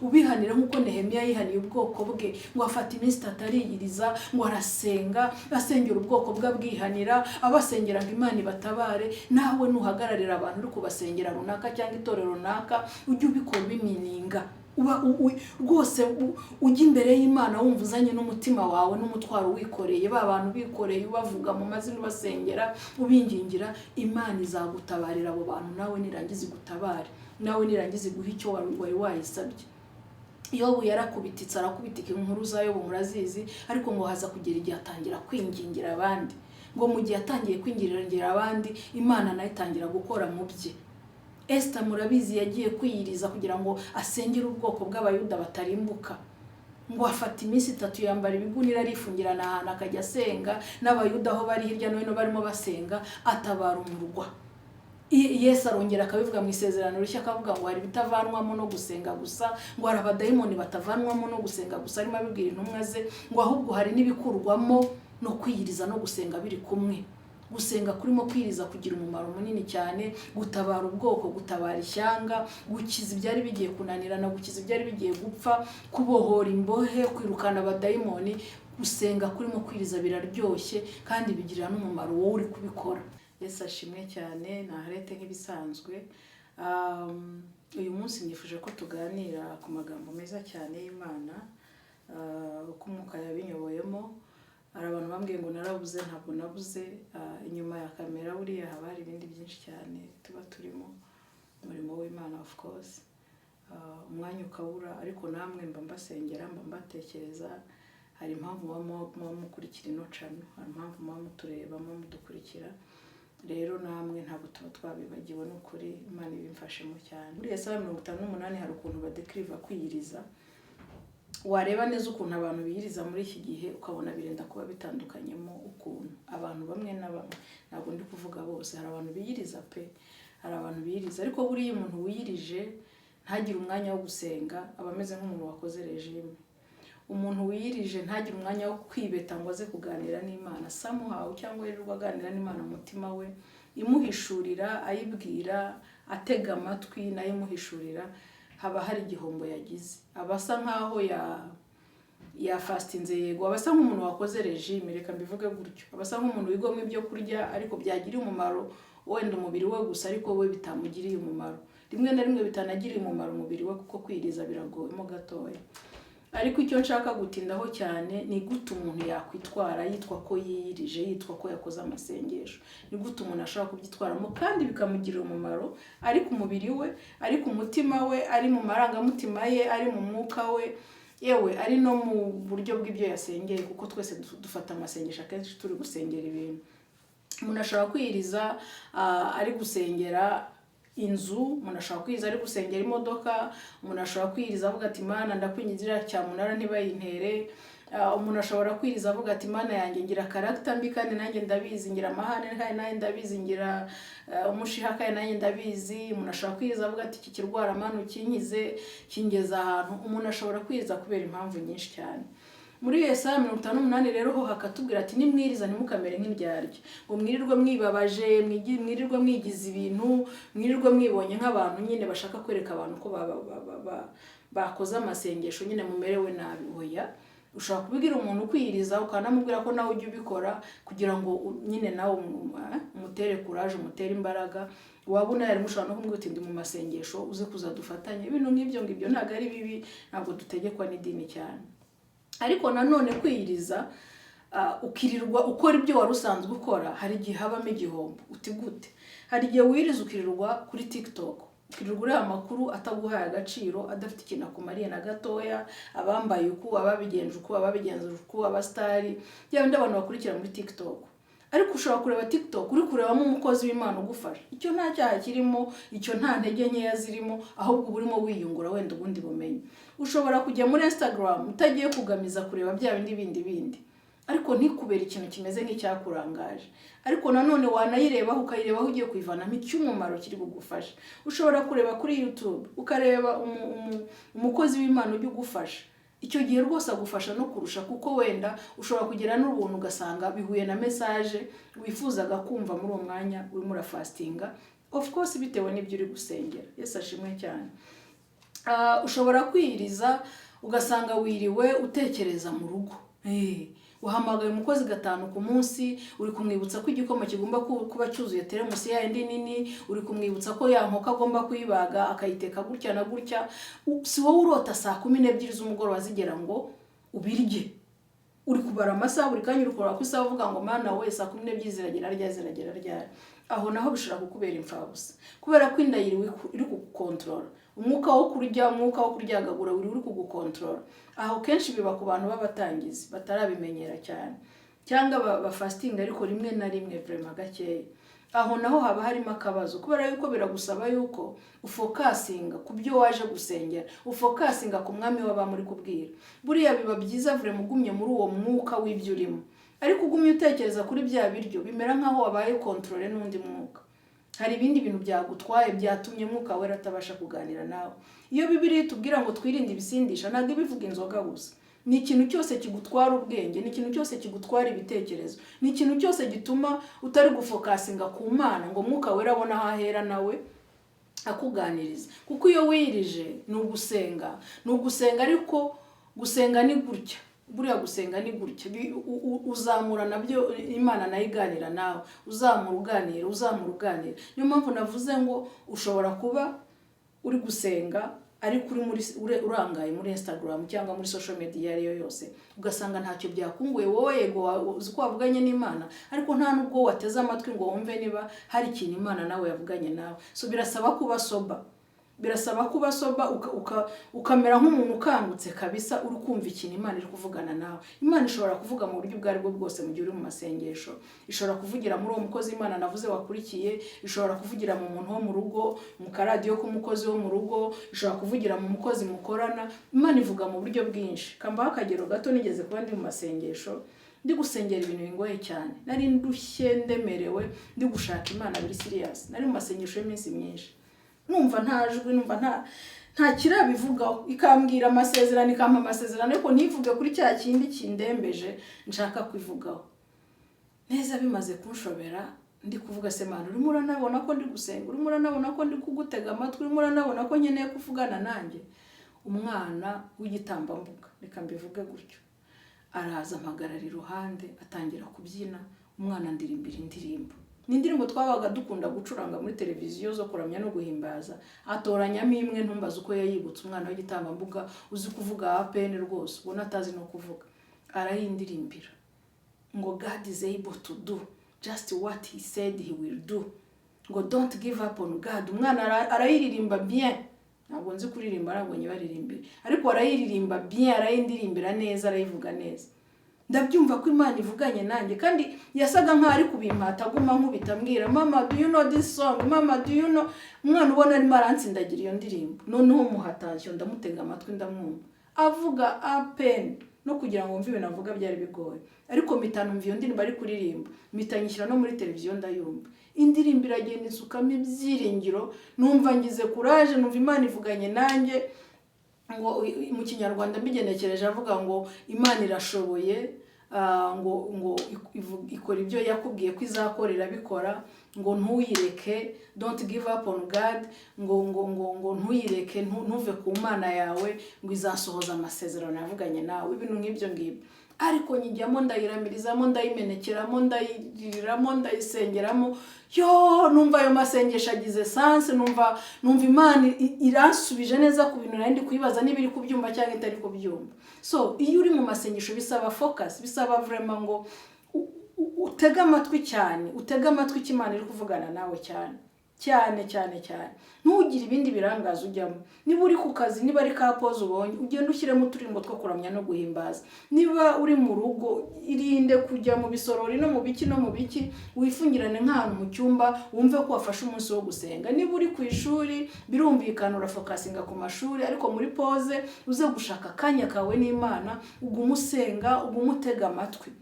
Ubihanira nk'uko Nehemiya yihaniye ubwoko bwe, ngo afata iminsi 3 ariyiriza, ngo arasenga, asengera ubwoko bwe abwihanira, abasengera ngo Imana ibatabare. Nawe nuhagararira abantu uri kubasengera runaka cyangwa itorero runaka, ujye ubikora ubimininga. Uba rwose ujya imbere y'Imana wumva uzanye n'umutima wawe n'umutwaro wikoreye, ba bantu bikoreye, ubavuga mu mazina, ubasengera, ubingingira. Imana izagutabarira abo bantu, nawe nirangiza igutabare, nawe nirangiza iguhe icyo wari wayisabye. Yobu yarakubititse, arakubitika, inkuru za Yobu murazizi, ariko ngo haza kugera igihe atangira kwingingira abandi. Ngo mu gihe atangiye kwingingira abandi, Imana nayo itangira gukora mu bye. Esita murabizi, yagiye kwiyiriza kugira ngo asengere ubwoko bw'Abayuda batarimbuka, ngo afata iminsi 3 yambara ibigunira, arifungirana ahantu akajya asenga, n'Abayuda aho bari hirya no hino barimo basenga, atabara umurwa. Yesu arongera akabivuga mu Isezerano Rishya, akavuga ngo hari ibitavanwamo no gusenga gusa, ngo hari abadayimoni batavanwamo no gusenga gusa, arimo abibwira intumwa ze, ngo ahubwo hari n'ibikurwamo no kwiyiriza no gusenga biri kumwe. Gusenga kurimo kwiriza kugira umumaro munini cyane, gutabara ubwoko, gutabara ishyanga, gukiza ibyari bigiye kunanirana, gukiza ibyari bigiye gupfa, kubohora imbohe, kwirukana abadayimoni. Gusenga kurimo kwiriza biraryoshye kandi bigirira n'umumaro wowe uri kubikora. Yesu ashimwe cyane. Naharete nk'ibisanzwe. Uyu munsi nifuje ko tuganira ku magambo meza cyane y'Imana, uko umwuka yabinyoboyemo. Hari abantu bambwiye ngo narabuze. Ntabwo nabuze. Inyuma ya kamera buriya haba hari ibindi byinshi cyane tuba turimo, umurimo w'Imana of course. Umwanya ukabura, ariko namwe mba mbasengera, mba mbatekereza. Hari impamvu muba mukurikira ino channel, hari impamvu muba mutureba, muba mudukurikira. Rero namwe ntabwo tuba twabibagiwe, ni ukuri Imana ibimfashemo cyane. Muri Yesaya 58 hari ukuntu badekiriva kwiyiriza. Wareba neza ukuntu abantu biyiriza muri iki gihe, ukabona birenda kuba bitandukanyemo ukuntu. Abantu bamwe na bamwe, ntabwo ndi kuvuga bose, hari abantu biyiriza pe, hari abantu biyiriza, ariko buriya umuntu wiyirije ntagire umwanya wo gusenga aba ameze nk'umuntu wakoze régime. Umuntu wiyirije ntagire umwanya wo kwibeta ngo aze kuganira n'Imana somehow, cyangwa yirirwa aganira n'Imana mu mutima we, imuhishurira, ayibwira, atega amatwi nayo imuhishurira, haba hari igihombo yagize. Aba asa nkaho yafasitinze, yego, aba asa nk'umuntu wakoze régime, reka mbivuge gutyo. Aba asa nk'umuntu wigomwa ibyo kurya, ariko byagiriye umumaro wenda umubiri we gusa, ariko we bitamugiriye umumaro, rimwe na rimwe bitanagiriye umumaro umubiri we, kuko kwiriza biragoyemo gatoya. Ariko icyo nshaka gutindaho cyane ni gute umuntu yakwitwara yitwa ko yiyirije, yitwa ko yakoze amasengesho. Ni gute umuntu ashobora kubyitwaramo kandi bikamugirira umumaro, ari ku mubiri we, ari ku mutima we, ari mu marangamutima ye, ari mu mwuka we, yewe ari no mu buryo bw'ibyo yasengeye, kuko twese dufata amasengesho akenshi turi gusengera ibintu. Umuntu ashobora kwiyiriza ari gusengera inzu, umuntu ashobora kwiyiriza ari gusengera imodoka, umuntu ashobora kwiyiriza avuga ati: "Mana, ndakwingingira cyamunara ntibayintere." Umuntu ashobora kwiriza avuga ati: "Mana yanjye, ngira character mbi kandi nanjye ndabizi, ngira amahane kandi nanjye ndabizi, ngira umushiha kandi nanjye ndabizi." Umuntu ashobora kwiriza avuga ati: "Iki kirwara, Mana, ukinkize, kingeza ahantu." Umuntu ashobora kwiriza kubera impamvu nyinshi cyane. Muri Yesaya 58 rero ho hakatubwira ati: "Nimwiriza ntimukamere nk'indyarya, ngo mwirirwe mwibabaje, mwirirwe mwigize ibintu, mwirirwe mwibonye nk'abantu nyine bashaka kwereka abantu ko bakoze amasengesho, nyine mumerewe nabi." Oya, ushobora kubibwira umuntu ukwiyiriza, ukanamubwira ko nawe ujya ubikora, kugira ngo nyine nawe umutere courage, umutere imbaraga. Waba unayarimo, ushobora no kumubwira uti: "Ndi mu masengesho, uze kuza dufatanye." Ibintu nk'ibyo ngibyo ntabwo ari bibi, ntabwo dutegekwa n'idini cyane. Ariko nanone kwiyiriza ukirirwa ukora ibyo wari usanzwe ukora, hari igihe habamo igihombo. Uti gute? Hari igihe wiriza ukirirwa kuri TikTok, ukirirwa ureba amakuru ataguhaye agaciro, adafite ikintu akumariye na gatoya, abambaye uku, ababigenje uku, ababigenza uku, abasitari, bya bindi abantu bakurikira muri TikTok. Ariko ushobora kureba TikTok uri kurebamo umukozi w'Imana ugufasha. Icyo nta cyaha kirimo, icyo nta ntege nkeya zirimo, ahubwo uba urimo wiyungura wenda ubundi bumenyi. Ushobora kujya muri Instagram utagiye kugamiza kureba bya bindi bindi bindi, ariko ntikubere ikintu kimeze nk'icyakurangaje, ariko nanone wanayirebaho, ukayirebaho ugiye kuyivanamo icy'umumaro kiri bugufasha. Ushobora kureba kuri YouTube, ukareba umukozi w'Imana ujya ugufasha. Icyo gihe rwose agufasha no kurusha, kuko wenda ushobora kugira n'ubuntu ugasanga bihuye na message wifuzaga kumva muri uwo mwanya urimo urafasitinga, of course bitewe n'ibyo uri gusengera. Yesu ashimwe cyane. Ushobora kwiyiriza ugasanga wiriwe utekereza mu rugo. Uhamagaye umukozi gatanu ku munsi, uri kumwibutsa ko igikoma kigomba kuba cyuzuye teremusi ya yindi nini, uri kumwibutsa ko ya nkoko agomba kuyibaga akayiteka gutya na gutya. Si wowe urota saa 12 z'umugoroba zigera ngo ubirye, uri kubara amasaha buri kanya, uri kureba ku isaha uvuga ngo: "Mana we, saa 12 ziragera ryari, ziragera ryari?" Aho naho bishobora kukubera imfabusa, kubera ko inda yiriwe iri kugukontorora, umwuka wo kurya, umwuka wo kuryagagura wiri uri kugukontorora. Aho kenshi biba ku bantu b'abatangizi batarabimenyera cyane, cyangwa bafasitinga ariko rimwe na rimwe, vraiment gakeya. Aho naho haba harimo akabazo, kubera yuko biragusaba yuko ufokasinga ku byo waje gusengera, ufokasinga ku mwami w'abami uri kubwira. Buriya biba byiza vraiment ugumye muri uwo mwuka w'ibyo urimo, ariko ugumye utekereza kuri bya biryo, bimera nk'aho wabaye contrôlé n'undi mwuka. Hari ibindi bintu byagutwaye byatumye Mwuka Wera atabasha kuganira nawe. Iyo Bibiliya itubwira ngo twirinde ibisindisha, ntabwo ibivuga inzoga gusa. Ni ikintu cyose kigutwara ubwenge, ni ikintu cyose kigutwara ibitekerezo, ni ikintu cyose gituma utari gufokasinga ku Mana ngo Mwuka Wera abone aho ahera nawe akuganiriza. Kuko iyo wirije ni ugusenga, ni ugusenga, ariko gusenga ni gutya. Buriya gusenga ni gutya. Uzamura nabyo, Imana nayo iganira nawe, uzamura uganira, uzamura uganira. Niyo mpamvu navuze ngo ushobora kuba uri gusenga ariko uri muri urangaye muri Instagram cyangwa muri social media iyo ari yo yose, ugasanga ntacyo byakunguye wowe. Yego, uzi ko wavuganye n'Imana, ariko nta nubwo wateze amatwi ngo wumve niba hari ikintu Imana nawe yavuganye nawe. So birasaba kuba sober, birasaba kuba sober, ukamera nk'umuntu ukangutse kabisa, uri kumva ikintu Imana iri kuvugana nawe. Imana ishobora kuvuga mu buryo ubwo ari bwo bwose mu gihe uri mu masengesho. Ishobora kuvugira muri uwo mukozi Imana navuze wakurikiye, ishobora kuvugira mu muntu wo mu rugo, mu karadiyo k'umukozi wo mu rugo, ishobora kuvugira mu mukozi mukorana. Imana ivuga mu buryo bwinshi. Kambaho akagero gato: nigeze kuba ndi mu masengesho, ndi gusengera ibintu bingoye cyane, nari ndushye, ndemerewe, ndi gushaka Imana biri serious. Nari mu masengesho y'iminsi myinshi, numva nta jwi, numva nta kirabivugaho. Ikambwira amasezerano, ikampa amasezerano, ariko ntivuge kuri cya kindi kindembeje nshaka kwivugaho neza. Bimaze kunshobera, ndi kuvuga: "Se Mana, urimo uranabona ko ndi gusenga, urimo uranabona ko ndi kugutega amatwi, urimo uranabona ko nkeneye kuvugana nanjye." Umwana w'igitambambuga, reka mbivuge gutyo, araza ampagarara iruhande, atangira kubyina. Umwana ndirimbira indirimbo, ni indirimbo twabaga dukunda gucuranga muri televiziyo zo kuramya no guhimbaza. Atoranyamo imwe, ntumbaze uko yayibutse. Umwana w'igitambambuga uzi kuvuga apene rwose, ubona atazi no kuvuga, arayindirimbira ngo: "God is able to do just what he said he will do," ngo: "Don't give up on God." Umwana arayiririmba bien. Ntabwo nzi kuririmba, ntabwo nyibaririmbire, ariko arayiririmba bien, arayindirimbira neza, arayivuga neza. Ndabyumva ko Imana ivuganye nanjye, kandi yasaga nkaho ari kubimpata, aguma nkubita ambwira: "Mama, do you know this song? Mama, do you know?" Umwana ubona arimo aransindagira iyo ndirimbo. Noneho muhatashyo, ndamutega amatwi, ndamwumva avuga apeni, no kugira ngo wumve ibintu avuga byari bigoye, ariko mpita numva iyo ndirimbo ari kuririmba, mpita nyishyira no muri televiziyo ndayumva. Indirimbo iragenda insukamo ibyiringiro, numva ngize courage, numva Imana ivuganye nanjye. Ngo mu Kinyarwanda mbigenekereje avuga ngo Imana irashoboye, ngo ikora ibyo yakubwiye ko izakora, irabikora, ngo ntuyireke, don't give up on God, ngo ntuyireke, ntuve ku Mana yawe, ngo izasohoza amasezerano yavuganye nawe, ibintu nk'ibyo ngibyo. Ariko nyijyamo, ndayiramirizamo, ndayimenekeramo, ndayiririramo, ndayisengeramo. Yo, numva ayo masengesho agize sens, numva Imana iransubije neza ku bintu nari ndi kuyibaza niba iri kubyumva cyangwa itari kubyumva. So iyo uri mu masengesho bisaba focus, bisaba vraiment ngo utege amatwi cyane, utege amatwi icyo Imana iri kuvugana nawe cyane cyane cyane cyane. Ntugire ibindi birangaza ujyamo. Niba uri ku kazi, niba ari ka pause ubonye, ugende ushyiremo uturimbo two kuramya no guhimbaza. Niba uri mu rugo, irinde kujya mu bisorori no mu biki no mu biki, wifungirane nk'ahantu mu cyumba, wumve ko wafashe umunsi wo gusenga. Niba uri ku ishuri, birumvikana urafokasinga ku mashuri, ariko muri pause uze gushaka akanya kawe n'Imana, ugume usenga, ugume utega amatwi.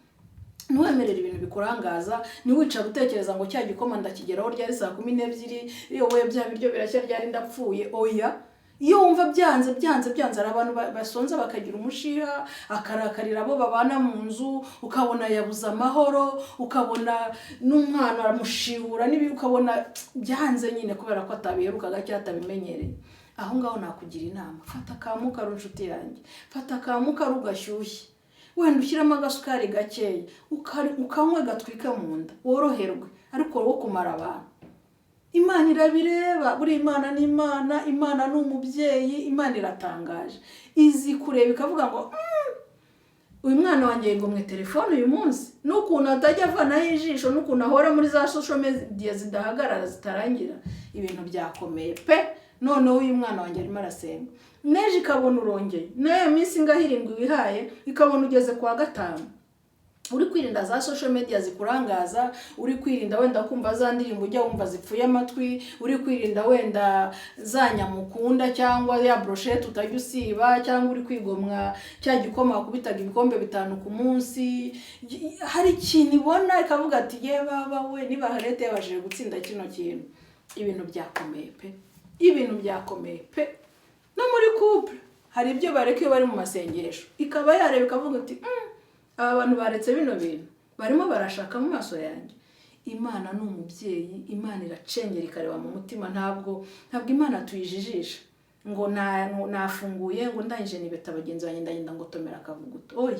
Ntiwemerere ibintu bikurangaza. Ntiwicara utekereza ngo: "Cya gikoma ndakigeraho ryari saa 12? Iyo we, bya biryo birashya ryari? Ndapfuye." Oya. Iyo wumva byanze, byanze, byanze, hari abantu basonza bakagira umushiha, akarakarira abo babana mu nzu, ukabona yabuze amahoro, ukabona n'umwana aramushihura n'ibi, ukabona byanze nyine kubera ko atabiherukaga cyangwa atabimenyereye. Aho ngaho nakugira inama: fata ka mukaru, inshuti yanjye, fata ka mukaru gashyushye, wenda ushyiramo agasukari gakeya, ukanywe gatwike mu nda, woroherwe. Ariko wo kumara abantu, Imana irabireba. Buri Imana ni Imana, Imana ni umubyeyi, Imana iratangaje, izi kureba ikavuga ngo: "Uyu mwana wanjye yigomwe telefone uyu munsi, n'ukuntu atajya avanaho ijisho, n'ukuntu ahora muri za social media zidahagarara, zitarangira, ibintu byakomeye pe. Noneho uyu mwana wanjye arimo arasenga." N'ejo ikabona urongeye, n'ayo minsi ingaho 7 wihaye, ikabona ugeze kwa gatanu uri kwirinda za social media zikurangaza, uri kwirinda wenda kumva za ndirimbo ujya wumva zipfuye amatwi, uri kwirinda wenda za nyamukunda cyangwa ya brochette utajya usiba, cyangwa uri kwigomwa cya gikoma wakubitaga ibikombe 5 ku munsi. Hari ikintu ibona ikavuga ati: "Ye baba we, niba Harete yabashije gutsinda kino kintu, ibintu byakomeye pe, ibintu byakomeye pe." No muri couple hari ibyo bareka iyo bari mu masengesho, ikaba yareba ikavuga ati: Aba bantu baretse bino bintu, barimo barashaka mu maso yanjye." Imana ni umubyeyi, Imana iracengera ikareba mu mutima. Ntabwo Imana tuyijijisha ngo nafunguye, ngo ndangije nibeta bagenzi banjye, ndagenda ngo tomera akavuguto. Oya,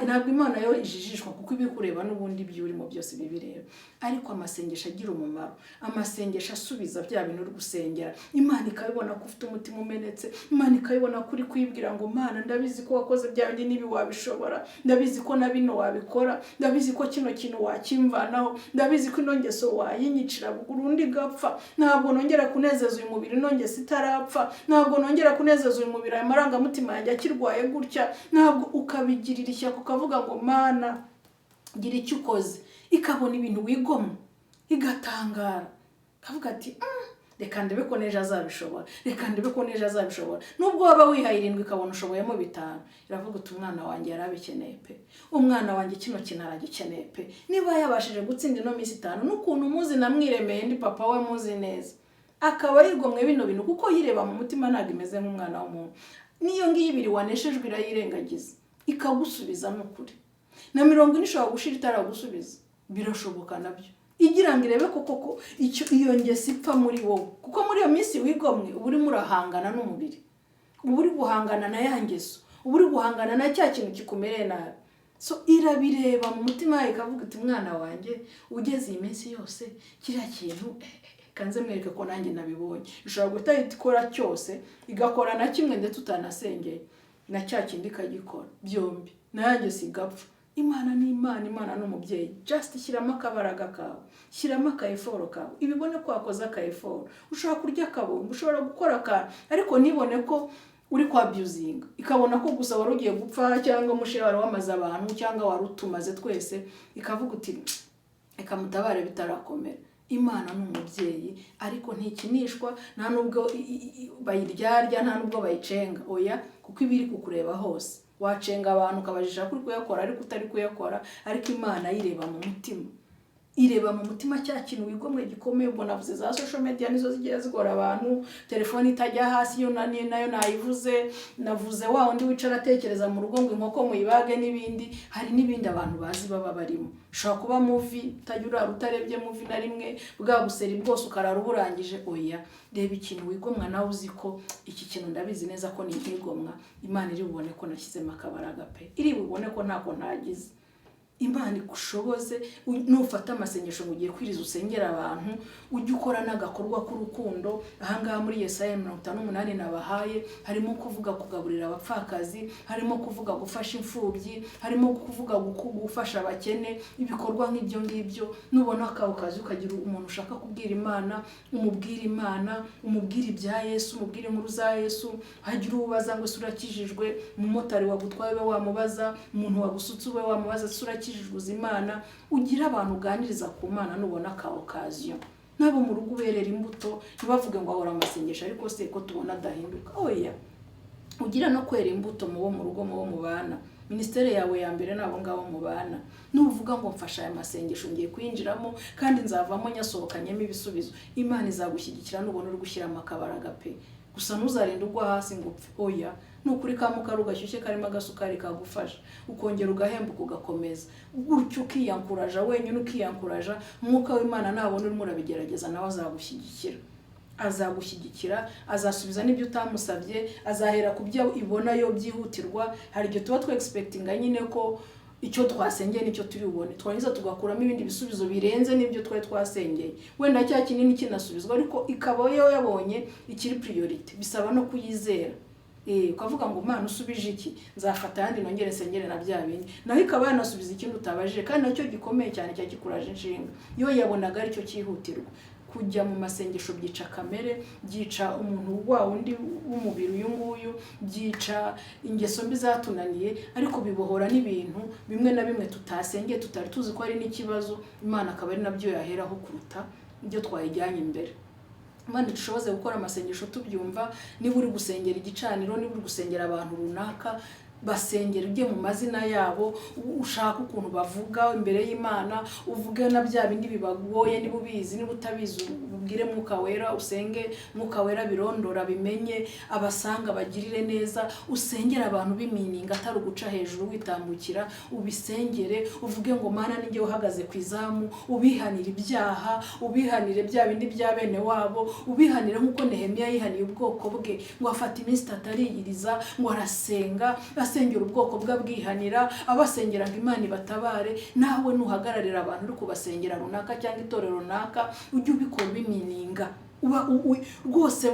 ntabwo Imana yo ijijishwa, kuko iba kureba n'ubundi ibyo urimo byose bibireba. Ariko amasengesho agira umumaro, amasengesho asubiza bya bintu uri gusengera, Imana ikabibona ko ufite umutima umenetse, Imana ikabibona ko uri kwibwira ngo: "Mana, ndabizi ko wakoze bya bindi, n'ibi wabishobora, ndabizi ko na bino wabikora, ndabizi ko kino kintu wakimvanaho, ndabizi ko ino ngeso wayinyicira burundu igapfa. Ntabwo nongera kunezeza uyu mubiri ino ngeso itarapfa, ntabwo nongera kunezeza uyu mubiri aya marangamutima yanjye akirwaye gutya, ntabwo." Ukabigirira ishyaka, ukavuga ngo: "Mana, gira icyo ukoze." Ikabona ibintu wigomwa, igatangara, ikavuga ati: Reka ndebe ko n'ejo azabishobora, reka ndebe ko n'ejo azabishobora." Nubwo waba wihaye 7, ikabona ushoboyemo 5, iravuga uti: "Umwana wanjye yari abikeneye pe, umwana wanjye kino kintu aragikeneye pe. Niba yabashije gutsinda ino minsi 5, n'ukuntu muzi namwiremeye, ndi papa we, muzi neza, akaba yigomwe bino bintu," kuko yireba mu mutima, ntabwo imeze nk'umwana w'umuntu. N'iyo ngiyo 2 waneshejwe irayirengagiza ikagusubiza n'ukuri. Na 40 ishobora gushira itaragusubiza, birashoboka nabyo, igira ngo irebe ko koko icyo iyo ngeso ipfa muri wowe. Kuko muri iyo minsi wigomwe uba urimo urahangana n'umubiri, uba uri guhangana na ya ngeso, uba uri guhangana na cya kintu kikumereye nabi. So irabireba mu mutima wayo, ikavuga iti: "Umwana wanjye ugeze iyi minsi yose, kiriya kintu kanze mwereke ko nanjye nabibonye." Ishobora guhita ikora cyose, igakora na kimwe ndetse utanasengeye, na cya kindi ikagikora, byombi, nanjye sigapfa. Imana ni Imana, Imana ni umubyeyi. Just shyiramo akabaraga kawe, shyiramo aka effort kawe, ibibone ko wakoze aka effort. Ushobora kurya akabombo, ushobora gukora akantu, ariko ntibone ko uri kwa abusinga, ikabona ko gusa wari ugiye gupfa, cyangwa umushe wari wamaze abantu, cyangwa wari utumaze twese, ikavuga uti: "Reka mutabare bitarakomera." Imana ni umubyeyi, ariko ntikinishwa, nta nubwo bayiryarya, nta nubwo bayicenga, oya, kuko iba iri kukureba hose. Wacenga abantu ukabajisha ko uri kuyakora ariko utari kuyakora, ariko Imana yireba mu mutima, ireba mu mutima cya kintu wigomwe gikomeye. Ubwo navuze za social media, nizo zigiye zigora abantu, telefone itajya hasi yo nayo nayivuze. Navuze wa wundi wicara atekereza mu rugo ngo inkoko muyibage n'ibindi. Hari n'ibindi abantu bazi baba barimo. Ushobora kuba movie utajya urara utarebye movie na rimwe, bwa buseri bwose ukarara uburangije. Oya, reba ikintu wigomwa nawe uzi ko iki kintu ndabizi neza ko ni nkigomwa, Imana iri bubone ko nashyizemo akabaraga pe, iri bubone ko ntako ntagize. Imana igushoboze. Nufata amasengesho ngo ugiye kwiriza usengera abantu, ujye ukora n'agakorwa k'urukundo. Ahangaha muri Yesaya 58 nabahaye, harimo kuvuga kugaburira abapfakazi, harimo kuvuga gufasha imfubyi, harimo kuvuga gufasha abakene, ibikorwa nk'ibyo ngibyo. Nubona akawe kazi, ukagira umuntu ushaka kubwira Imana, umubwire Imana, umubwire ibya Yesu, umubwire inkuru za Yesu. Hagira ubaza ngo: "Ese urakijijwe?" Umumotari wagutwaye ube wamubaza, umuntu wagusutse ube wamubaza: "Ese urakijijwe, uzi Imana?" Ugira abantu uganiriza ku Mana nubona aka occasion. N'abo mu rugo uberera imbuto, ntibavuge ngo ahora amasengesho ariko se ko tubona adahinduka. Oya, ugira no kwera imbuto mu bo mu rugo, mu bo mubana. Minisiteri yawe ya mbere ni abo ngabo mubana. Nuvuga ngo: "Mfasha aya masengesho ngiye kwinjiramo kandi nzavamo nyasohokanyemo ibisubizo," Imana izagushyigikira nubona uri gushyiramo akabaraga pe. Gusa ntuzarinde ugwa hasi ngo upfe, oya. Ni ukuri ka mukaru gashyushye karimo agasukari kagufasha, ukongera ugahembuka, ugakomeza gutyo, ukiyankuraja wenyine, ukiyankuraja. Umwuka w'Imana nabona urimo urabigerageza, nawe azagushyigikira. Azagushyigikira, azasubiza n'ibyo utamusabye, azahera ku byo ibona yo byihutirwa. Hari igihe tuba twexpectinga nyine ko icyo twasengeye nicyo turi bubone, twarangiza tugakuramo ibindi bisubizo birenze n'ibyo twari twasengeye. Wenda cya kinini kinasubizwa, ariko ikaba yo yabonye ikiri priority. Bisaba no kuyizera. Ukavuga ngo: "Mana, usubije iki, nzafata ayandi nongere nsengere na bya bindi." Naho ikaba yanasubiza ikindi utabajije kandi nacyo gikomeye cyane, cya kikuraje inshinga, yo yabonaga aricyo cyihutirwa. Kujya mu masengesho byica kamere, byica umuntu wa wundi w'umubiri uyu nguyu, byica ingeso mbi zatunaniye, ariko bibohora n'ibintu bimwe na bimwe tutasengeye, tutari tuzi ko ari n'ikibazo. Imana akaba ari nabyo yaheraho kuruta ibyo twayijyanye imbere. Imana idushoboze gukora amasengesho tubyumva. Niba uri gusengera igicaniro, niba uri gusengera abantu runaka, basengera ujye mu mazina yabo, ushaka ukuntu bavuga imbere y'Imana, uvuge na bya bindi bibagoye niba ubizi. Niba utabizi, ubwire Mwuka Wera, usenge Mwuka Wera birondora, bimenye, abasanga bagirire neza. Usengere abantu b'imininga, atari uguca hejuru witambukira. Ubisengere uvuge ngo: "Mana, ninjye uhagaze ku izamu." Ubihanire ibyaha, ubihanire bya bindi bya bene wabo, ubihanire nk'uko Nehemiya yihaniye ubwoko bwe, ngo afata iminsi 3 ariyiriza, ngo arasenga, asengera ubwoko bwe, abwihanira, abasengera ngo Imana ibatabare. Nawe nuhagararira abantu, uri kubasengera runaka cyangwa itorero runaka, ujye ubikora ubimininga. Uba rwose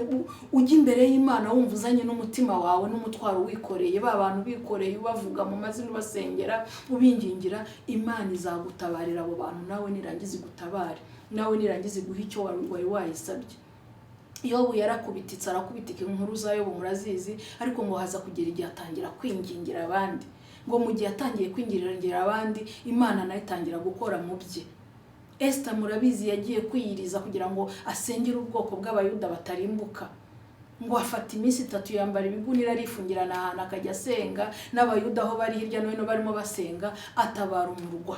ujya imbere y'Imana wumva uzanye n'umutima wawe n'umutwaro wikoreye, ba bantu bikoreye, ubavuga mu mazina, ubasengera, ubingingira. Imana izagutabarira abo bantu, nawe nirangiza igutabare, nawe nirangiza iguhe icyo wari wayisabye. Yobu yarakubititse, arakubitika, inkuru za Yobu murazizi. Ariko ngo haza kugera igihe atangira kwingingira abandi. Ngo mu gihe atangiye kwingingira abandi, Imana nayo itangira gukora mu bye. Esita murabizi, yagiye kwiyiriza kugira ngo asengere ubwoko bw'Abayuda batarimbuka. Ngo afata iminsi 3, yambara ibigunira, arifungirana ahantu, akajya asenga n'Abayuda aho bari hirya no hino barimo basenga, atabara umurwa.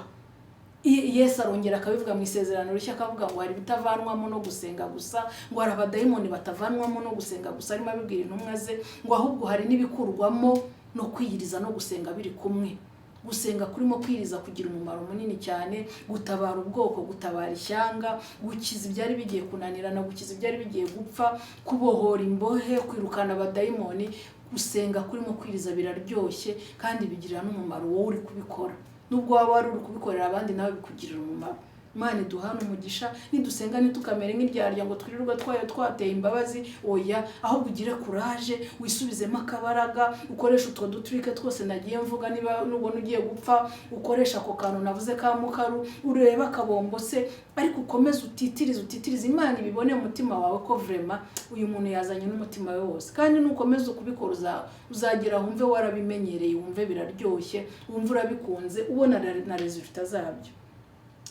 Yesu arongera akabivuga mu Isezerano Rishya, akavuga ngo hari ibitavanwamo no gusenga gusa, ngo hari abadayimoni batavanwamo no gusenga gusa, arimo abibwira intumwa ze, ngo ahubwo hari n'ibikurwamo no kwiyiriza no gusenga biri kumwe. Gusenga kurimo kwiriza kugira umumaro munini cyane: gutabara ubwoko, gutabara ishyanga, gukiza ibyari bigiye kunanirana, gukiza ibyari bigiye gupfa, kubohora imbohe, kwirukana abadayimoni. Gusenga kurimo kwiriza biraryoshye kandi bigirira n'umumaro wowe uri kubikora. Nubwo waba wari uri kubikorera abandi, nawe bikugirira umumaro. Imana iduhane umugisha. Nidusenga ntitukamere nk'iryarya ngo twirirwe twayo twateye imbabazi. Oya, ahubwo ugire courage, wisubizemo akabaraga, ukoreshe utwo dutricks twose nagiye mvuga. Niba nubona ugiye gupfa, ukoresha ako kantu navuze ka mukaru, urebe akabombo se, ariko ukomeze utitirize, utitirize, Imana ibibone mu mutima wawe ko vraiment uyu muntu yazanye n'umutima we wose. Kandi nukomeza kubikora, uzagera wumve warabimenyereye, wumve biraryoshye, wumve urabikunze, ubona na résultat zabyo.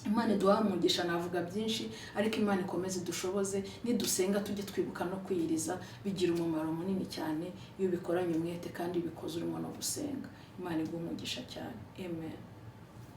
Imana iduha umugisha. Navuga byinshi, ariko Imana ikomeze idushoboze. Nidusenga tujye twibuka no kwiyiriza, bigira umumaro munini cyane iyo ubikoranye umwete kandi ubikoze urimo no gusenga. Imana iguha umugisha cyane. Amen.